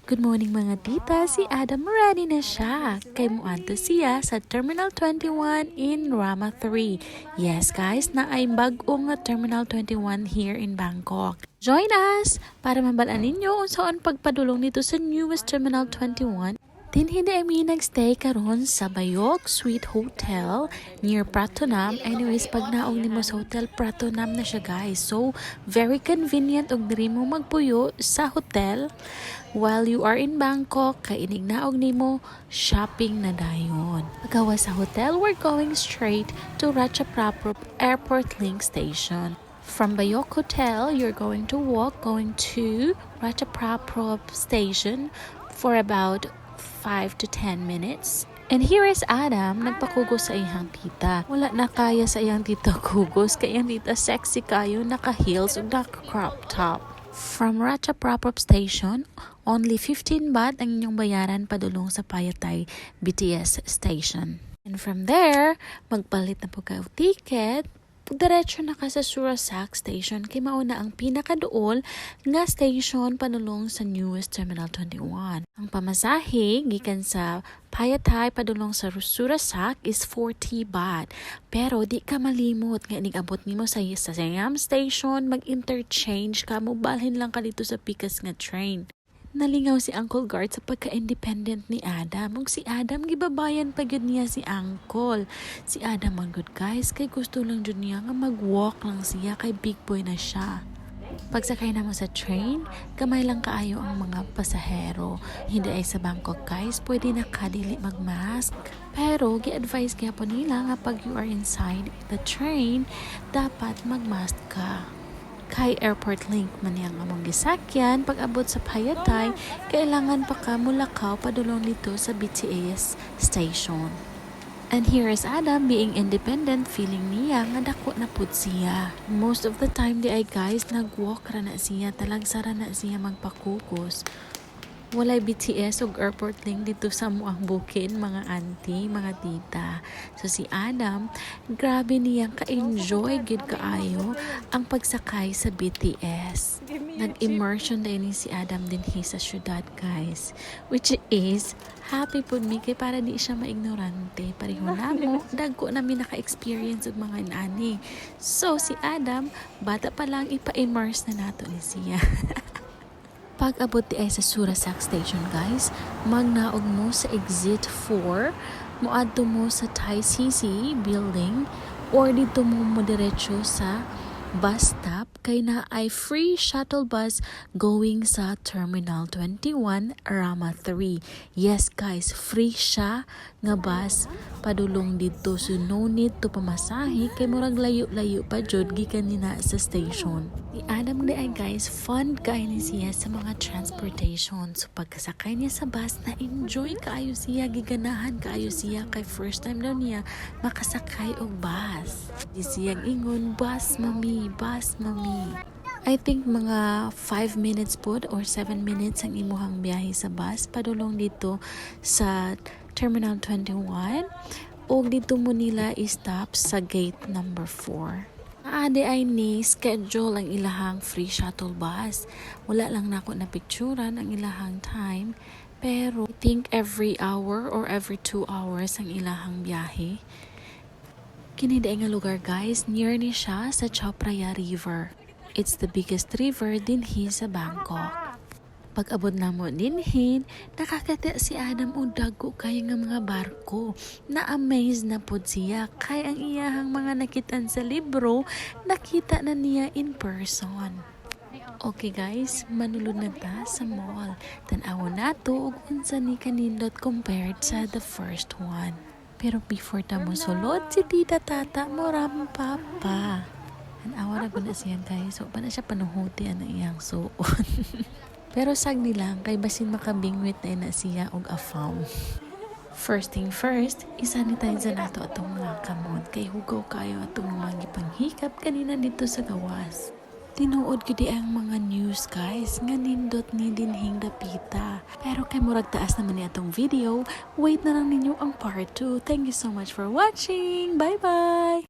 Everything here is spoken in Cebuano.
Good morning, mga tita, si Adam, ready na siya. Kay muadto siya sa Terminal 21 in Rama 3. Yes guys, naay bag-o nga Terminal 21 here in Bangkok. Join us para mabal-an ninyo unsaon pagpadulong dito sa newest Terminal 21. Dinhi diay mi nagstay karon sa Baiyoke Suite Hotel near Pratunam. Anyways, pag naog nimo sa hotel, Pratunam na siya, guys. So, very convenient og diri mo magpuyo sa hotel while you are in Bangkok kay inig naog nimo, shopping na dayon. Pagawas sa hotel, we're going straight to Ratchaprarop Airport Link Station. From Baiyoke Hotel, you're going to walk going to Ratchaprarop Station for about 5 to 10 minutes. And here is Adam, nagpakugos sa iyang tita. Wala na kaya sa iyang tita kugos, kay iyang tita sexy kayo, naka-heels ug naka-crop top. From Ratchaprarop Station, only 15 baht ang inyong bayaran padulong sa Phaya Thai BTS Station. And from there, magpalit na pod ka og ticket, diretso na ka sa Surasak Station kay mao na ang pinakaduol nga station padulong sa newest Terminal 21. Ang pamasahe gikan sa Phaya Thai padulong sa Surasak is 40 baht. Pero di ka malimot nga inig abot nimo sa Siam Station, mag-interchange ka, mobalhin lang ka dito sa pikas nga train. Nalingaw si Uncle Guard sa pagka-independent ni Adam. Ug si Adam, gibabayan pa gyud niya si Uncle. Si Adam man gud, guys, kay gusto lang jud niya nga mag-walk lang siya kay big boy na siya. Pagsakay namo sa train, gamay lang kaayo ang mga pasahero. Hindi ay sa Bangkok, guys, pwede na ka dili mag-mask. Pero gi-advise gyapon nila nga pag you are inside the train, dapat mag-mask ka. Kay Airport Link man niyang among gisakyan, pag abot sa Phaya Thai, kailangan pa ka mulakaw padulong dito sa BTS station. And here is Adam being independent, feeling niya nga dako na pud siya. Most of the time diay, guys, nag-walk ra na siya, talagsa ra na siya magpakugos. Walay BTS ug Airport Link dito sa amoang bukid, mga auntie, mga tita. So si Adam, grabe niyang ka-enjoy gid kaayo ang pagsakay sa BTS. Nag-immersion din ni si Adam dinhi sa syudad, guys. Which is, happy pud mi kay para di siya maignorante. Pareho namo, dagko na mi naka-experience og mga inani. So si Adam, bata pa lang, ipa-immerse na nato ni siya. Pag abot diay sa Surasak Station, guys, magnaog mo sa exit 4, moadto mo sa Thai CC building or dito mo mo diretso sa bus stop kay naay free shuttle bus going sa Terminal 21 Rama 3. Yes guys, free siya nga bus padulong dito, so no need to pamasahe kay murag layo-layo pa jud gikan nina sa station. Si Adam diay, guys, fun kaayo ni siya sa mga transportation. So pagkasakay niya sa bus, na enjoy kaayo siya, giganahan kaayo siya kay first time daw niya makasakay og bus. Di siyang ingon, "Bus, mami, bus, mami." I think mga 5 minutes pod or 7 minutes ang imuhang biyahe sa bus padulong dito sa Terminal 21 ug dito mo nila i-stop sa gate number 4. Naa diay ni schedule ang ilahang free shuttle bus. Wala lang nako na picturean ang ilahang time, pero I think every hour or every 2 hours ang ilahang biyahe. Kini diay nga lugar, guys, near ni siya sa Chao Phraya River. It's the biggest river dinhi sa Bangkok. Pag abot namo dinhi, nakakita si Adam og dagko kaayo nga mga barko. Na-amaze na pod siya kay ang iyahang mga nakitaan sa libro, nakita na niya in person. Okay guys, manulod na ta sa mall. Tan-awon nato og unsa ni kanindot compared sa the first one. Pero before ta mo sulod, si Tita Tata mo rampa pa. Tan-awa ra na siya, guys. So, pa na siya panuhuti ang iyang suon. Pero sagdi lang kay basin makabingwit na ina siya og afam. First thing first, isanitize nato atong mga kamot kay hugaw kayo atong mga gipanghikap kanina dito sa gawas. Tinuod gyud ang mga news, guys, nga nindot ni dinhing dapita. Pero kay murag taas naman ni atong video, wait na lang ninyo ang part 2. Thank you so much for watching. Bye bye.